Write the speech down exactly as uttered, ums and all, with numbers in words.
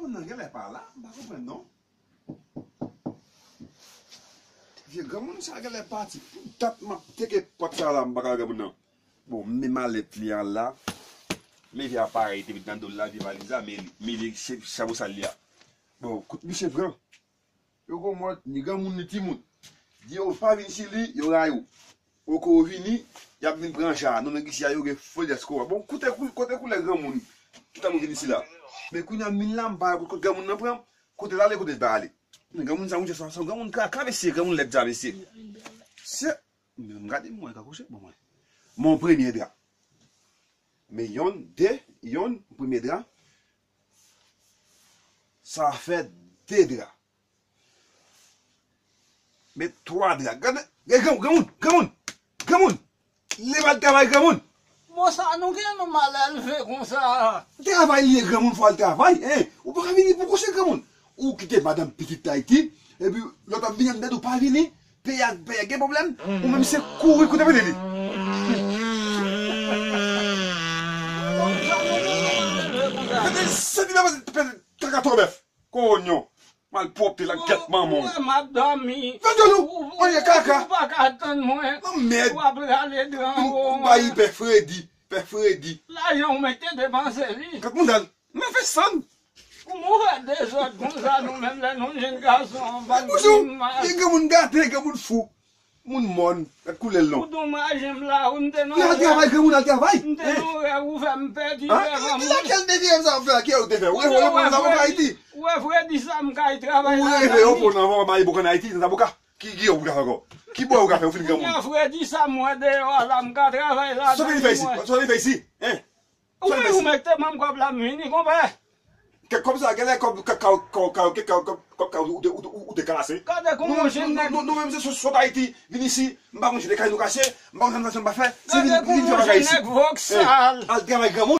Granmoun nan genlè pa la, m pa konprann non. Vye granmoun sa genlè pati. Pou dat m ap teke pòt sa la, m pa ka wè granmoun nan. Bon, m met malèt li an la. Men vye aparèy te met nan do l la, vye valiz la, men li, men vye che-, chapo sal li a. Bon, kout misye pran. Yo gon mòd, ni granmoun ni timoun. Di yo pa vin si li, yo rayi w. Poko yo vini, y ap vin pran cha. Non, nèg isi a, yo gen fo dèsko. Bon, kote kou-, kote koulè granmoun ki ta pou vin isi la? Men kounye a, min la, m pa wè kot granmoun nan pran, kote l ale, kote l pa ale. Men granmoun sa, mouche, sa, sa, granmoun kaka, mesye, granmoun lèd sa, mesye. Se, men m gade, mwen, ka kouche, bon, mwen. Mon premye dra. Men yonn, de, yonn, premye dra. Sa fè de dra. Men twa dra. Gade, gade, granmoun, granmoun, granmoun, granmoun. Leve al travay, granmoun. Bon, sa nou gen nou mal elve konsa. Travay li ye, granmoun, fò al travay, en. Ou pa ka vini pou kouche, granmoun. Ou kite madanm pitit Ayiti, epi lòt ap vini anndan ou pa vini. Peyi a, peyi a gen pwoblèm, ou menm se kouri koute pete li. Pete sèt li la, pete kaka twò bèf. Konyon. Malpwòpte la, gèt manman w. Ou wè m ap dòmi. Fè djòl ou, ou ye kaka. Ou pa ka tann mwen. Nan mèd. W ap rale dra anwo. Ou bay pè Fredi, pè Fredi. Lajan ou mete depanse li. Gèt moun dal. Nan fè sann. Kouman w fè dezòd konsa nou menm lè nou jenn gason an pa n ti mal. Gen granmoun gate, gen moun fou. Moun mòn, gad koulè l non. Ou donmaje m la, ou m te nan. Al travay, granmoun, al travay. M te nan rèv ou fè m pèdi rèv an mwen. Lakèl de rèv sa w fè a, ki rèv ou te fè? Ou reve yo pran zaboka Ayiti. Ou wè Fredi sa m kay travay la. Ou reve yo pran nan mayi boukan Ayiti, nan zaboka. Ki, ki rèv ou ka fè ankò? Ki bò ou ka fè, ou fin granmoun? Kounya Fredi sa m wè deyò a la, m ka travay la. Sa w vin fè isi? Sa w vin fè isi? Hein? Ou menm ou mete manm kòb la m vini, konpè. Kèk kòb sa, genlè kòb ka, ka, ka, ka, kèk kòb, kòb, kòb ka, ou te, ou te, ou te kalase. Gade kouman yon jenn nèg. Nou, nou, nou menm se sot, sot Ayiti, vin isi, m pa konn jan de kay nou kache, m pa konn jan nou fè, se vin, vin fè bagay isi. Gade kouman yon jenn nèg vòksal. Al travay granmoun.